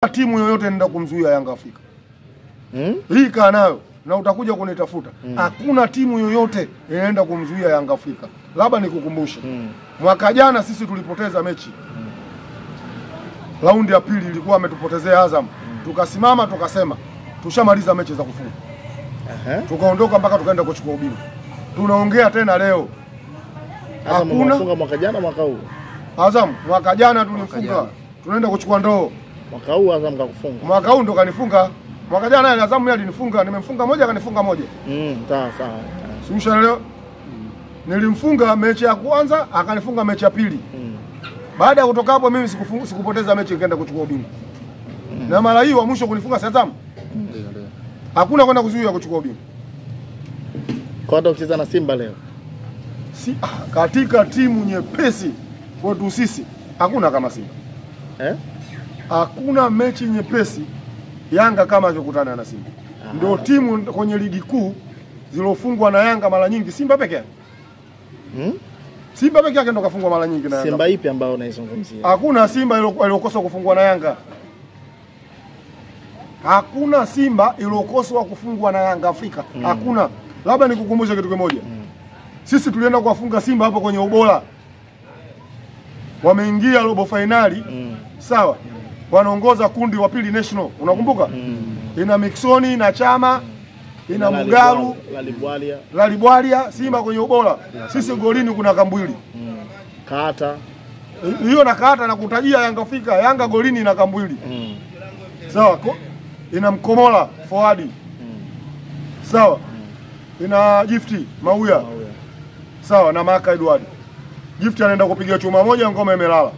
Timu yoyote inaenda kumzuia Yanga Afrika. Hii kaa nayo na utakuja kunitafuta. Hakuna timu yoyote inaenda kumzuia Yanga Afrika. Labda nikukumbushe. Mwaka jana sisi tulipoteza mechi. Raundi ya pili ilikuwa ametupotezea Azam. Tukasimama tukasema tushamaliza mechi za kufunga. Tukaondoka mpaka tukaenda kuchukua ubingwa. Tunaongea tena leo. Azam mlifunga mwaka jana, mwaka huu. Azam mwaka jana tulifunga. Tunaenda kuchukua ndoo. Mwaka huu Azam kakufunga. Mwaka huu ndo kanifunga. Mwaka jana Azam yeye alinifunga, nimemfunga moja akanifunga moja. Sawa sawa. Si ushaelewa? Nilimfunga mechi ya kwanza, akanifunga mechi ya pili. Baada ya kutoka hapo mimi sikupoteza mechi, nikaenda kuchukua ubingwa. Na mara hii wa mwisho kunifunga si Azam. Ndio. Hakuna kwenda kuzuia kuchukua ubingwa. Kwa hata ukicheza na Simba leo. Si katika timu nyepesi kwetu sisi hakuna kama Simba. Hakuna mechi nyepesi Yanga kama akikutana na Simba. Ndio timu kwenye ligi kuu zilofungwa na Yanga mara nyingi Simba peke yake. Simba peke yake ndo kafungwa mara nyingi na Yanga. Simba ipi ambayo unaizungumzia? Hakuna Simba iliyokosa kufungwa na Yanga. Hakuna Simba iliyokoswa kufungwa na Yanga Afrika. Hakuna. Labda nikukumbushe kitu kimoja. Sisi tulienda kuwafunga Simba hapo kwenye ubora. Wameingia robo finali. Sawa. Wanaongoza kundi wa pili national. Unakumbuka? Ina Miksoni, ina Chama, ina Mugalu, Lalibwalia, Simba kwenye ubora. Sisi golini kuna Kambwili. Kaata. Hiyo na Kaata na kutajia Yanga Afrika, Yanga golini ina Kambwili. Sawa. Ina Mkomola forward. Sawa. Ina Gifti Mauya. Sawa na Maka Edward. Gifti anaenda kupiga chuma moja, ngoma imelala.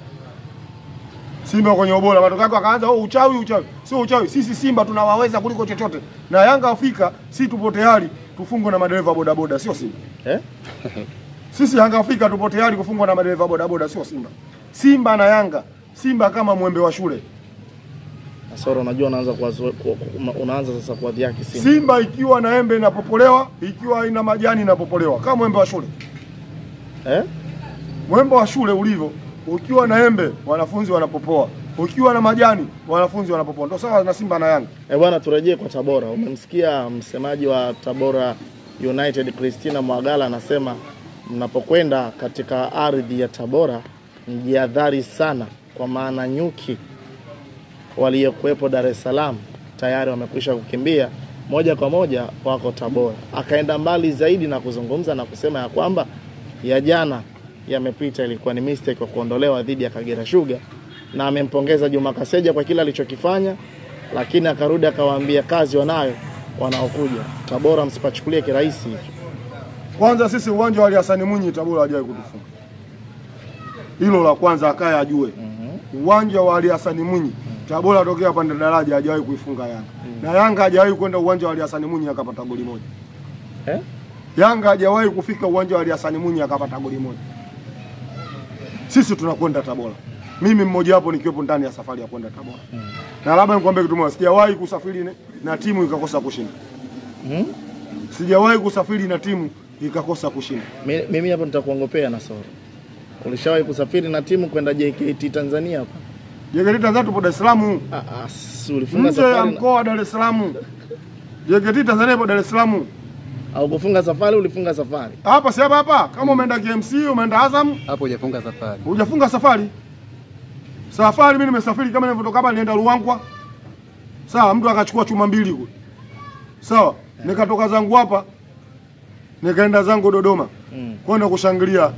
Simba kwenye ubora, matokeo yake akaanza uchawi uchawi. Sio uchawi, sisi Simba tunawaweza kuliko chochote. Na Yanga Afrika si tupo tayari tufungwe na madereva bodaboda, sio Simba. Sisi Yanga Afrika tupo tayari kufungwa na madereva bodaboda, sio Simba. Simba na Yanga, Simba kama mwembe wa shule. Sasa unajua unaanza sasa kuadhiaki Simba. Simba ikiwa na embe inapopolewa, ikiwa ina majani inapopolewa, kama mwembe wa shule. Mwembe wa shule ulivyo, ukiwa na embe wanafunzi wanapopoa, ukiwa na majani wanafunzi wanapopoa. Ndio sawa na Simba na Yanga. Bwana, turejee kwa Tabora. Umemsikia msemaji wa Tabora United Christina Mwagala anasema mnapokwenda katika ardhi ya Tabora mjihadhari sana, kwa maana nyuki waliokuwepo Dar es Salaam tayari wamekwisha kukimbia moja kwa moja wako Tabora. Akaenda mbali zaidi na kuzungumza na kusema ya kwamba ya jana yamepita ilikuwa ni mistake kwa kuondolewa dhidi ya Kagera Sugar, na amempongeza Juma Kaseja kwa kila alichokifanya, lakini akarudi akawaambia kazi wanayo wanaokuja Tabora msipachukulie kirahisi hicho. Kwanza sisi uwanja wa Ali Hassan Mwinyi Tabora hajawahi kutufunga. Hilo la kwanza akaya ajue. Uwanja wa Ali Hassan Mwinyi Tabora tokea pande daraja hajawahi kuifunga Yanga. Na Yanga hajawahi kwenda uwanja wa Ali Hassan Mwinyi akapata goli moja. Yanga hajawahi kufika uwanja wa Ali Hassan Mwinyi akapata goli moja. Sisi tunakwenda Tabora. Mimi mmoja wapo nikiwepo ndani ya safari ya kwenda Tabora. Na labda nikwambie kitu moja, sijawahi kusafiri na timu ikakosa kushinda. Sijawahi kusafiri na timu ikakosa kushinda. Mimi hapo nitakuongopea na soro. Ulishawahi kusafiri na timu kwenda JKT Tanzania hapa? JKT Tanzania tupo Dar es Salaam. Ulifunga safari ya mkoa wa Dar es Salaam. JKT Tanzania ipo Dar es Salaam. Au kufunga safari, ulifunga safari. Hapa si hapa hapa. Kama umeenda KMC, umeenda Azam, hapo hujafunga safari. Hujafunga safari. Safari mimi nimesafiri kama nilivyotoka hapa nilienda Ruangwa. Sawa, mtu akachukua chuma mbili kule. Sawa, nikatoka zangu hapa nikaenda zangu Dodoma. Kwenda kushangilia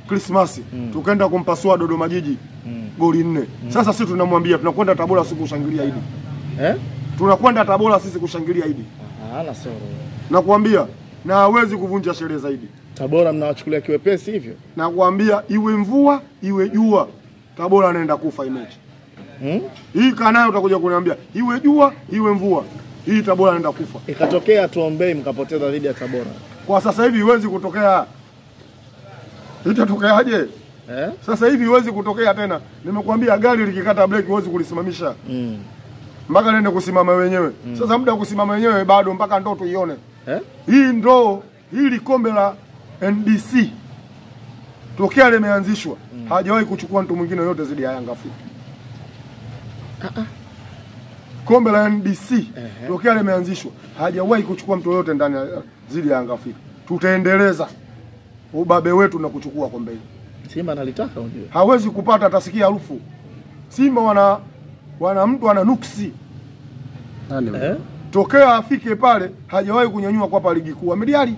Christmas. Tukaenda kumpasua Dodoma Jiji. Goli 4. Sasa sisi tunamwambia tunakwenda Tabora siku kushangilia Idi. Tunakwenda Tabora sisi kushangilia Idi. Na soro. Nakwambia na hawezi kuvunja sherehe zaidi. Tabora mnawachukulia kiwepesi hivyo? Nakwambia iwe mvua iwe jua Tabora anaenda kufa mechi. Hii kanayo utakuja kuniambia iwe jua iwe mvua hii Tabora anaenda kufa. Ikatokea tuombei mkapoteza dhidi ya Tabora. Kwa sasa hivi iwezi kutokea. Itatokeaje? Sasa hivi iwezi kutokea tena. Nimekuambia gari likikata breki huwezi kulisimamisha. Mpaka nende kusimama wenyewe. Sasa muda kusimama wenyewe bado mpaka ndoo tuione. Hii ndoo, hili kombe la NBC tokea limeanzishwa hajawahi kuchukua mtu mwingine yote zaidi ya Yanga Afrika. Kombe la NBC tokea limeanzishwa hajawahi kuchukua mtu yoyote ndani zidi ya Yanga Afrika. Tutaendeleza ubabe wetu na kuchukua kombe hili. Simba analitaka unajua. Hawezi kupata, atasikia harufu. Simba wana mtu ana nuksi. Nani? Eh? Tokea afike pale hajawahi kunyanyua kwapa ligi kuu. Amediali.